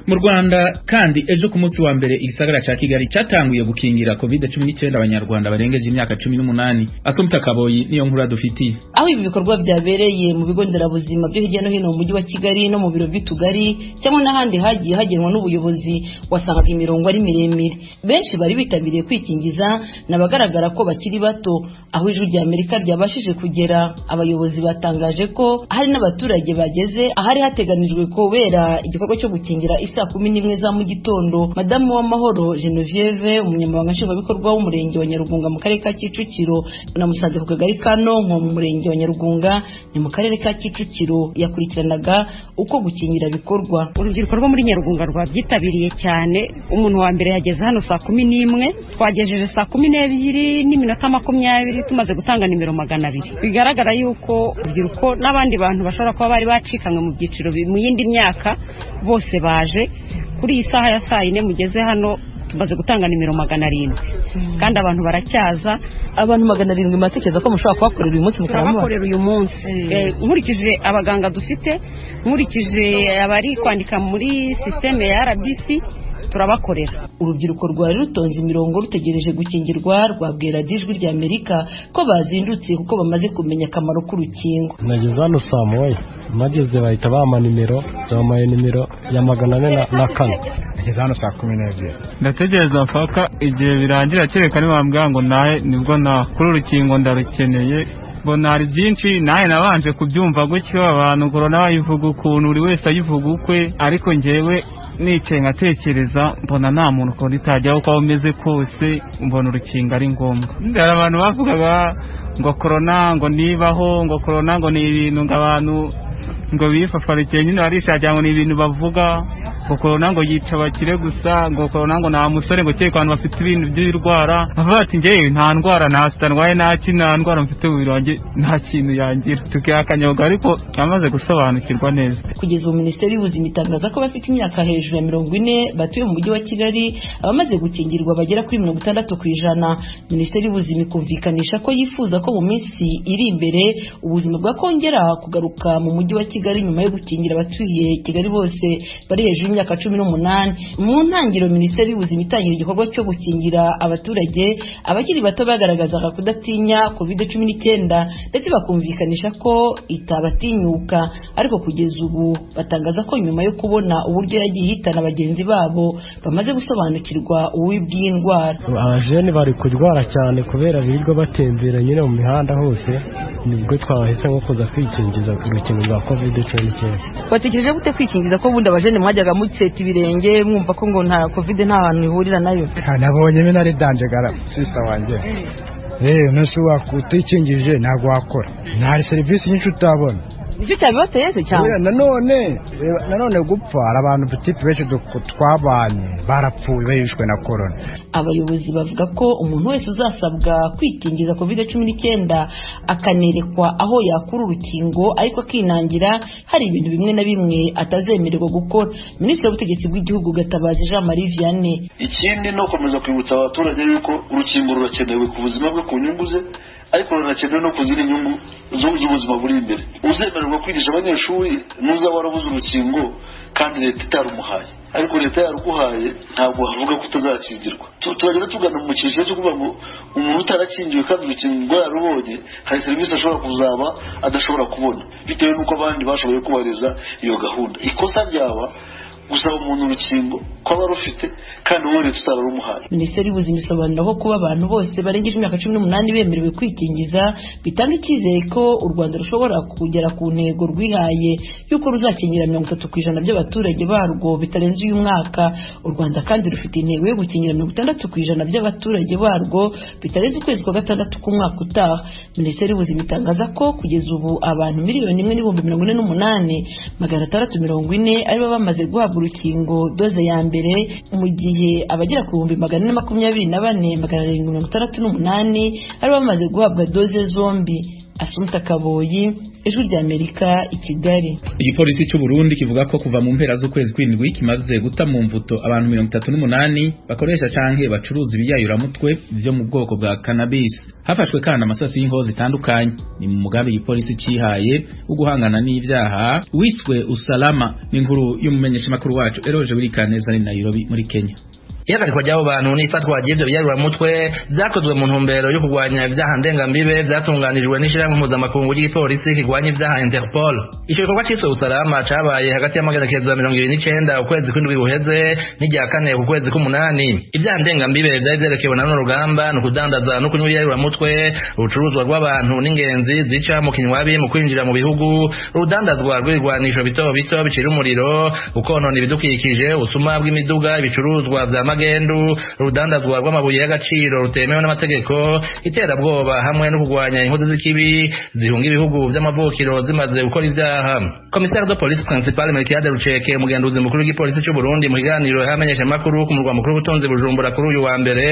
Mu Rwanda kandi, ejo ku munsi wa mbere, igisagara ca Kigali catanguye gukingira COVID-19 abanyarwanda barengeje imyaka 18. Asumta Kaboyi niyo nkuru dufitiye. Aho ibi bikorwa byabereye mu bigo nderabuzima byo hirya no hino mu mujyi wa Kigali no mu biro by'utugari cyangwa n'ahandi hagiye hagenwa n'ubuyobozi, wasangaga imirongo ari miremire. Benshi bari bitabiriye kwikingiza ni abagaragara ko bakiri bato. Aho Ijwi rya Amerika ryabashije kugera, abayobozi batangaje ko hari n'abaturage bageze ahari hateganijwe kubera igikorwa cyo gukingira isaa 11 za mu gitondo. Madamu w'Amahoro Genevieve, umunyamabanga nshingwabikorwa w'umurenge wa Nyarugunga mu karere ka Kicukiro, namusanze ku kagari ka Nonko mu murenge wa Nyarugunga, ni mu karere ka Kicukiro, yakurikiranaga uko gukingira bikorwa. Urubyiruko rwo muri Nyarugunga rwabyitabiriye cyane. Umuntu wa mbere yageze hano saa 11, twagejeje saa 12:20 tumaze gutanga nimero 200. Bigaragara yuko urubyiruko n'abandi bantu bashobora kuba bari bacikanywe mu byiciro mu yindi myaka bose baje. Kuri iyi saha ya saa 4 mugeze hano, tumaze gutanga nimero 700 kandi abantu baracyaza. Abantu 700 muratekereza ko mushobora kubakorera uyu munsi? Turabakorera uyu munsi nkurikije abaganga dufite, nkurikije abari kwandika muri sisiteme ya RBC, turabakorera. Urubyiruko rwari rutonze imirongo rutegereje gukingirwa rwabwira Ijwi rya Amerika ko bazindutse kuko bamaze kumenya akamaro k'urukingo. Nageze hano saa 1, mageze bahita bampa nimero, bampaye nimero ya 404. Nageze hano saa 12. Ndategereza mpaka igihe birangira, kereka nibambwira ngo nahe nibwo naha. Kuri urukingo ndarukeneye, mbona hari byinshi nawe nabanje kubyumva gutyo, abantu korona bayivuga ukuntu, buri wese ayivuga ukwe, ariko ngewe nicaye nkatekereza mbona nta muntu korona itajyaho uko waba umeze kose, mbona urukingo ari ngombwa. Hari abantu bavugaga ngo korona ngo nibaho, ngo korona ngo ni ibintu ngo abantu ngo bifafarikiye nyine barishakira, ngo ni ibintu bavuga, ngo korona ngo yica abakire gusa, ngo korona ngo nta musore, ngo kereka abantu bafite ibintu by'ibirwara. Bavuga ati ngewe nta ndwara, nta sida ndwaye, nta kintu, nta ndwara mfite mu mubiri wanjye, nta kintu yangira. Tukiha akanyabuga, ariko yamaze gusobanukirwa neza. Kugeza ubu, Minisiteri y'Ubuzima itangaza ko bafite imyaka hejuru ya 40 batuye mu mujyi wa Kigali abamaze gukingirwa bagera kuri 60%. Minisiteri y'Ubuzima ikumvikanisha ko yifuza ko mu minsi iri imbere ubuzima bwakongera kugaruka mu mujyi wa Kigali nyuma yo gukingira abatuye Kigali bose bari hejuru y'imyaka 18. Mu ntangiriro, Minisiteri y'Ubuzima itangira igikorwa cyo gukingira abaturage, abakiri bato bagaragazaga kudatinya COVID-19 ndetse bakumvikanisha ko itabatinyuka, ariko kugeza ubu batangaza ko nyuma yo kubona uburyo yagiye ihitana bagenzi babo bamaze gusobanukirwa ububi bw'iyi ndwara. Abajene bari kurwara cyane kubera birirwa batembera nyine mu mihanda hose, nibwo twabahisemo kuza kwikingiza urukingo rwa COVID-19. Batekereje gute kwikingiza, ko ubundi abajene mwajyaga mutseta ibirenge mwumva ko ngo nta COVID, nta hantu ihurira nayo? Nabonye bino ari danger gara sister wanjye. Nese utikingije ntabwo wakora, nta serivisi nyinshi utabona. Nicyo cyabibateye se cyane? Nanone gupfa, hari abantu butipe benshi twabanye barapfuye bishwe na korona. Abayobozi bavuga ko umuntu wese uzasabwa kwikingiza COVID-19 akanerekwa aho yakura urukingo ariko akinangira, hari ibintu bimwe na bimwe atazemererwa gukora. Minisitiri w'Ubutegetsi bw'Igihugu, Gatabazi Jean Marie Vianney. Ikindi ni ugukomeza kwibutsa abaturage yuko urukingo rurakenewe ku buzima bwe, ku nyungu ze, ariko rurakenewe no ku zindi nyungu z'ubuzima buri imbere. Uzemererwa kwigisha abanyeshuri n'uzaba warabuze urukingo kandi leta itarumuhaye, ariko leta yaruguhaye ntabwo havuga ko utazakingirwa. Turagenda tugana mu cyiciro cyo kuvuga ngo umuntu utarakingiwe kandi urukingo yarubonye, hari serivisi ashobora kuzaba adashobora kubona bitewe n'uko abandi bashoboye kubahiriza iyo gahunda. Ikosa ryaba gusaba umuntu urukingo ko aba rufite kandi wowe leta utararumuhaye. Minisiteri y'Ubuzima isobanura ko kuba abantu bose barengeje imyaka 18 bemerewe kwikingiza bitanga icyizere ko u Rwanda rushobora kugera ku ntego rwihaye y'uko ruzakingira 30% by'abaturage barwo bitarenze uyu mwaka. U Rwanda kandi rufite intego yo gukingira 60% by'abaturage barwo bitarenze ukwezi kwa gatandatu k'umwaka utaha. Minisiteri y'Ubuzima itangaza ko kugeza ubu abantu 1,048,640 aribo bamaze guhabwa urukingo doze ya mbere, mu gihe abagera ku 424,768 aribo bamaze guhabwa doze zombi. Asumta Kaboyi, Ijwi ry'Amerika, i Kigali. Igipolisi cy'u Burundi kivuga ko kuva mu mpera z'ukwezi kw'indwi kimaze guta mu mvuto abantu 38 bakoresha canke bacuruza ibiyayuramutwe vyo mu bwoko bwa cannabis. Hafashwe kandi amasasi y'inkozi zitandukanye. Ni mu mugambi igipolisi cihaye wo guhangana n'ivyaha wiswe Usalama. N'inkuru y'umumenyeshamakuru wacu Eroje Wirikaneza ari Nairobi muri Kenya. Ihagarikwa ry'abo bantu n'ifatwa ry'ivyo biyayuramutwe vyakozwe mu ntumbero yo kurwanya ivyaha ndengambibe vyatunganijwe n'ishirahamwe mpuzamakungu ry'igipolisi kirwanya ivyaha Interpol. Ico gikorwa ciswe Usalama cabaye hagati y'amagenekerezo ya 29 ukwezi kw'indwi guheze n'irya 4 ku kwezi k'umunani. Ivyaha ndengambibe vyari vyerekewe na runo rugamba ni ukudandaza no kunywa ibiyayuramutwe, urucuruzwa rw'abantu n'ingenzi zica mu kinywabi mu kwinjira mu bihugu, urudandazwa rw'ibigwanisho bito bito bicira umuriro, ukonona ibidukikije, ubusuma bw'imiduga, ibicuruzwa vya magendu, urudandazwa rw'amabuye y'agaciro rutemewe n'amategeko, iterabwoba hamwe no kurwanya inkozi z'ikibi zihunga ibihugu vy'amavukiro zimaze gukora ivyaha. Commissaire de police principal Melchiade Ruceke, umugenduzi mukuru w'igipolisi cy'u Burundi, mu kiganiro yamenyesha makuru ku murwa mukuru w'ubutunzi Bujumbura kuri uyu wa mbere,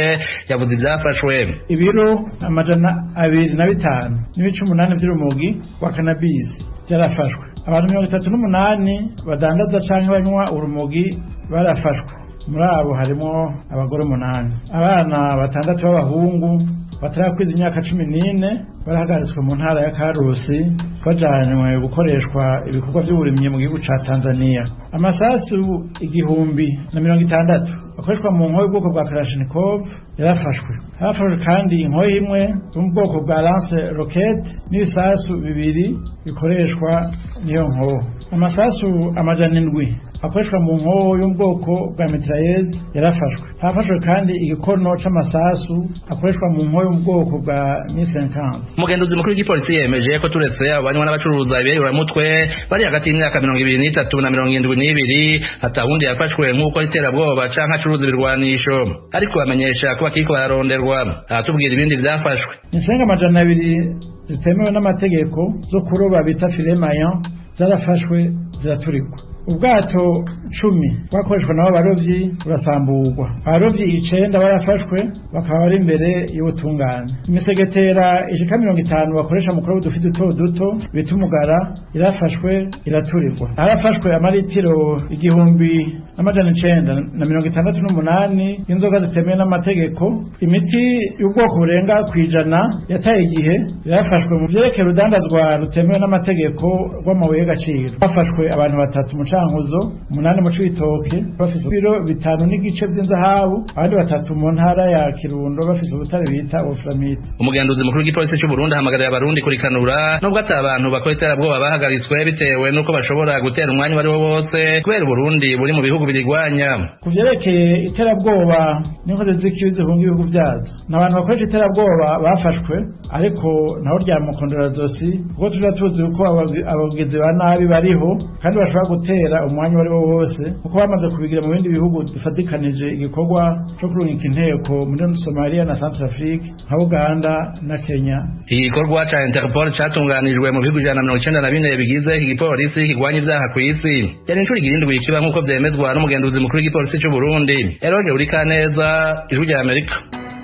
yavuze ivyafashwe. Ibiro 205.8 vy'urumogi wa cannabis byarafashwe. Abantu 38 badandaza canke banywa urumogi barafashwe. Muri abo harimo abagore 8, abana 6 b'abahungu batarakwiza imyaka 14 barahagaritswe mu ntara ya Karusi bajanywe gukoreshwa ibikorwa by'uburimyi mu gihugu ca Tanzania. Amasasu 1060 akoreshwa mu nkoyo y'ubwoko bwa Kalashnikov yarafashwe. Hafashwe kandi inkoyo imwe yo mu bwoko bwa lance rocket n'ibisasu 2 bikoreshwa n'iyo nkoho. Amasasu 700 akoreshwa mu nkoho yo mu bwoko bwa mitrailleuse yarafashwe. Hafashwe kandi igikono c'amasasu akoreshwa mu nkoho yo mu bwoko bwa 1050. Umugenduzi mukuru w'igipolisi yemeje ko turetse abanywa n'abacuruza ibiyayuramutwe bari hagati y'imyaka 23 na 72 atawundi yafashwe nk'uko iterabwoba canke acuruza ibirwanisho, ariko bamenyesha ko bakiriko bararonderwa. Aratubwira ibindi vyafashwe. Insenga 200 zitemewe n'amategeko zo kuroba bita filet maillon zarafashwe ziraturikwa. Ubwato 10 bwakoreshwa nabo barovyi burasamburwa. Abarovyi 9 barafashwe bakaba bari imbere y'ubutungane. Imisegetera ishika 50 bakoresha mu kuroba udufi duto duto bita umugara irafashwe iraturirwa. Harafashwe amaritiro 1968 y'inzoga zitemewe n'amategeko. Imiti y'ubwoko burenga 100 yataye igihe yarafashwe mu vyerekeye urudandazwa rutemewe n'amategeko rw'amabuye y'agaciro. Hafashwe abantu 3 mu Cankuzo, 8 mu Cibitoke bafise ibiro 5.5 vy'inzahabu, abandi 3 mu ntara ya Kirundo bafise ubutare bita oframite. Umugenduzi mukuru w'igipolisi cy'u Burundi ahamagarira abarundi kurikanura nubwo ata abantu bakora iterabwoba bahagaritswe bitewe n'uko bashobora gutera umwanya uwo ari wo wose kubera Uburundi buri mu bihugu birigwanya. Ku vyerekeye iterabwoba n'inkozi z'ikibi zihunga ibihugu vyazo, n'abantu bakoresha iterabwoba bafashwe, ariko naho rya mukondora-zosi kuko tuja tuzi uko abagizi ba nabi bariho kandi bashobora gutera umwanya wari wo wose, kuko bamaze kubigira mu bindi bihugu dufatikanije igikorwa co kurungika inteko muri Somalia na Centrafrique nka Uganda na Kenya. Igikorwa ca Interpol catunganijwe mu bihugu 194 bigize igipolisi kirwanya ivyaha kw'isi. Yari incuro igira indwi kiba nk'uko vyemezwa n'umugenduzi mukuru w'igipolisi c'u Burundi. Eroge Urikaneza, Ijwi rya Amerika.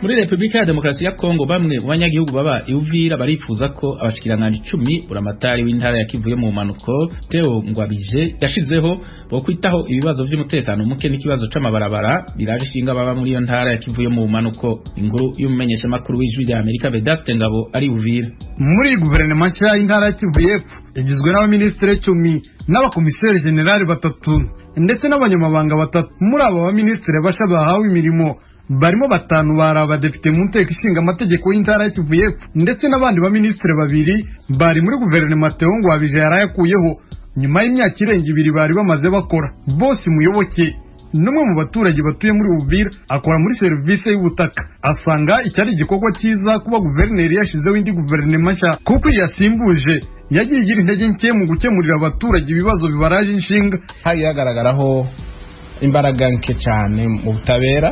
Muri Republika ya Demokarasi ya Kongo bamwe mu banyagihugu baba Uvira barifuza ko abashikiranganji 10 buramatari w'intara ya Kivu yo mu manuko Theo Ngwabije yashizeho bo kwitaho ibibazo vy'umutekano muke n'ikibazo c'amabarabara biraje ishinga baba muri iyo ntara ya Kivu yo mu manuko. Inkuru y'umumenyesha makuru w'Ijwi rya Amerika Vedaste Ngabo ari Uvira. Muri guverinoma nshya y'intara ya Kivu y'Epfo igizwe n'abaminisitiri 10 n'abakomiseri generali 3 ndetse n'abanyamabanga 3. Muri abo baminisitiri basha bahawe imirimo barimo 5 bari abadepite mu nteko ishinga amategeko y'intara ya Kivu y'Epfo ndetse n'abandi baminisitiri 2 bari muri guverinoma Theo Ngwabije yarayakuyeho nyuma y'imyaka irenga 2 bari bamaze bakora. Bose Muyoboke n'umwe mu baturage batuye muri Uvira akora muri serivisi y'ubutaka, asanga icyari igikorwa cyiza kuba guverineri yashizeho indi guverinoma nshya kuko yasimbuje yagiye igira intege nke mu gukemurira abaturage ibibazo bibaraje inshinga. Hagiye hagaragaraho imbaraga nke cyane mu butabera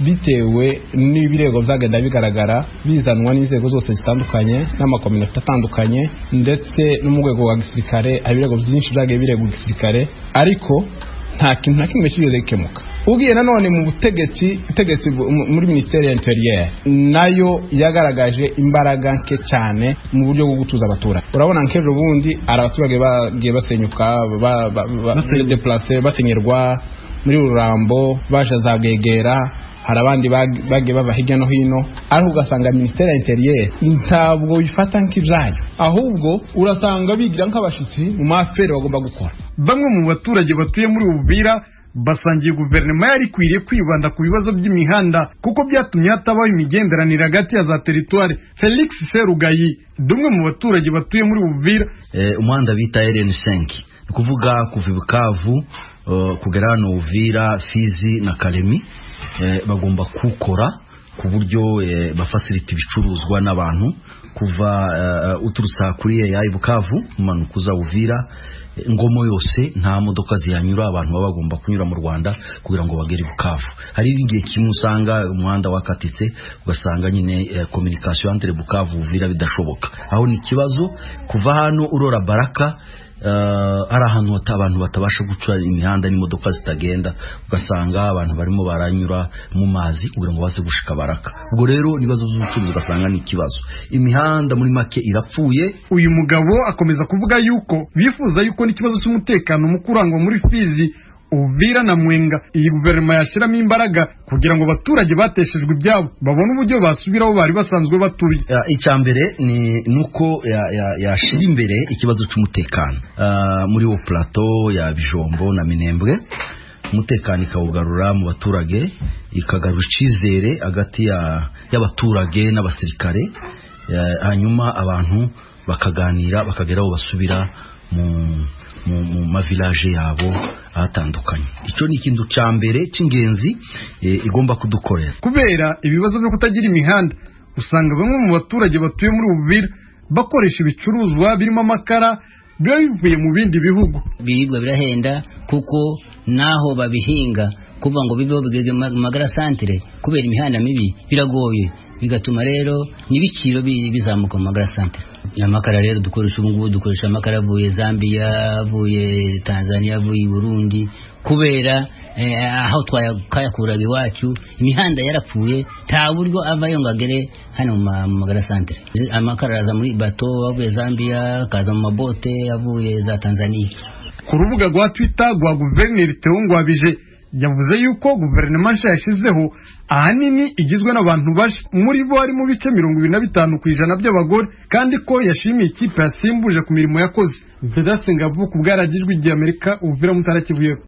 bitewe n'ibirego byagenda bigaragara bizanwa n'inzego zose zitandukanye n'amakominota atandukanye ndetse no mu rwego rwa gisirikare. Ibirego byinshi byagiye biregwa gisirikare, ariko Nta kintu na kimwe kigeze gikemuka. Ugiye nanone mu butegetsi butegetsi muri minisiteri ya intérieur, nayo yagaragaje imbaraga nke cyane mu buryo bwo gutuza abaturage. Urabona nk'ejo bundi hari abaturage bagiye basenyuka, déplacés, basenyerwa muri Rurambo, baje za Bwegera, hari abandi bagiye bava hirya no hino, ariko ugasanga minisiteri ya intérieur ntabwo bifata nk'ibyayo, ahubwo urasanga bigira nk'abashyitsi mu ma affaires bagomba gukora. Bamwe mu baturage batuye muri Uvira basangiye guverinoma yari ikwiriye kwibanda ku bibazo by'imihanda, kuko byatumye hatabaho imigenderanire hagati ya za teritwari. Felix Serugayi, dumwe mu baturage batuye muri Uvira. Umuhanda bita RN5, ni ukuvuga kuva i Bukavu kugera hano Uvira, Fizi na Kalemi, bagomba kuwukora ku buryo bafacilita ibicuruzwa n'abantu kuva uturutse kuri ya Bukavu umanuka uza Uvira. Ngomo yose nta modoka zihanyura, abantu baba bagomba kunyura mu Rwanda kugira ngo bagere i Bukavu. Hari igihe kimwe usanga umuhanda wakatitse, ugasanga nyine communication entre Bukavu Uvira bidashoboka. Aho ni ikibazo. Kuva hano urora Baraka, ari ahantu abantu batabasha guca imihanda n'imodoka zitagenda, ugasanga abantu barimo baranyura mu mazi kugira ngo baze gushika Baraka. Ubwo rero ibibazo by'ubucuruzi ugasanga ni ikibazo, imihanda muri make irapfuye. Uyu mugabo akomeza kuvuga yuko bifuza yuko n'ikibazo cy'umutekano muke urangwa muri Fizi, Uvira na Mwenga, iyi guverinoma yashyiramo imbaraga kugira ngo abaturage bateshejwe ibyabo babone uburyo basubiraho bari basanzwe batuye. Icya mbere ni nuko yashyira imbere ikibazo cy'umutekano muri wo plateau ya Bijombo na Minembwe, umutekano ikawugarura mu baturage, ikagarura icyizere hagati y'abaturage n'abasirikare, hanyuma abantu bakaganira bakagera aho basubira mu mavilaje yabo ahatandukanye. Icyo ni ikintu cya mbere cy'ingenzi igomba kudukorera. Kubera ibibazo byo kutagira imihanda, usanga bamwe mu baturage batuye muri Uvira bakoresha ibicuruzwa birimo amakara biba bivuye mu bindi bihugu. Ibiribwa birahenda kuko naho babihinga, kuvuga ngo biveho bigeze mu Magara santere, kubera imihanda mibi biragoye, bigatuma rero n'ibiciro bizamuka mu Magara santere. Amakara rero dukoresha ubu ngubu, dukoresha amakara avuye Zambia, avuye Tanzania, avuye i Burundi, kubera aho twayakuraga iwacu imihanda yarapfuye, nta buryo avayo ngo agere hano mu Magara santere. Amakara araza muri bato avuye Zambia, akaza mu mabote avuye za Tanzania. Ku rubuga rwa Twitter rwa Guverineri Theo Ngwabije, yavuze yuko guverinoma nshya yashyizeho ahanini igizwe n'abantu basha, muri bo harimo ibice 25% by'abagore, kandi ko yashimiye ikipe yasimbuje ku mirimo yakoze. Vedaste Ngabo ku bwaragijwe igihe Amerika, Uvira, Mutara, Kivu.